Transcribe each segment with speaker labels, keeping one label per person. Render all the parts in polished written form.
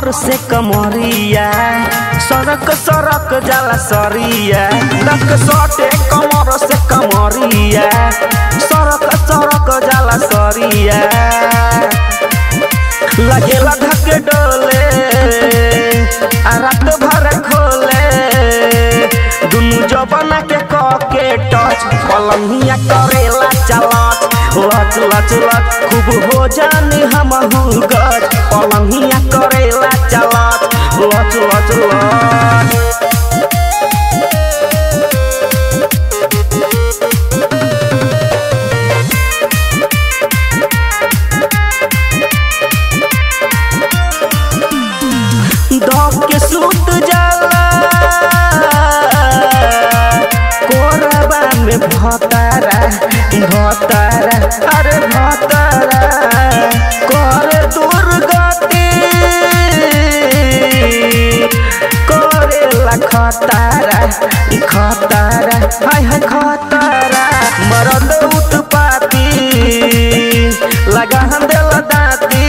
Speaker 1: कमर से कमरिया, सरक सरक जाला सरिया। दक सटे कमर से कमरिया, सरक सरक जाला सरिया। लगेला धक डोले आ रात भर खोले, दुनु जबना के कके टच, पलंगिया करेला चलच लच लच लच। खूब हो जानी हमहू गज, पलंगिया करेला चलच लच लच लच। के सूत जाला कोरबा में भतारा भतारा अरे भतारा करे दुर्गति करेला खतारा खतारा हाय हाय खतारा। मरद उत्पाती लगा देला दाती,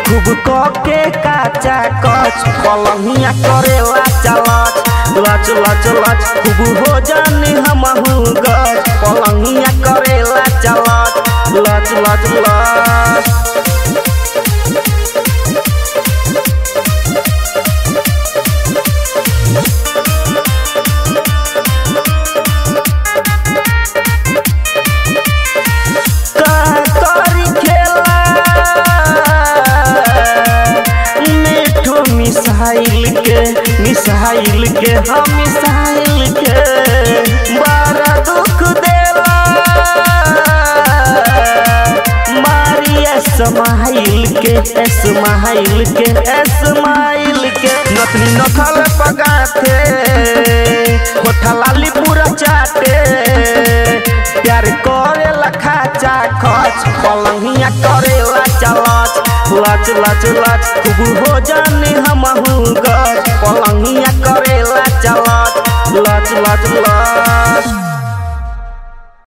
Speaker 1: खूब कके काचा कच, पलंगिया करेला चलच लच लच लच। खूब हो जानी हमहू गज, पलंगिया करेला चलच लच लच लच। मिसाइल के मिसाइल के हम मिसाइल के बड़ा दुख देला, मारिया समाइल के स्माइल के स्माइल के। नथनी नथल पगाथे होठा लाली पूरा चाटे, प्यार करेला खाचा खच, पलंगिया करेला चलच लच लच लच। खूब हो जानी हमहू गज, पलंगिया करेला चलच लच लच लच।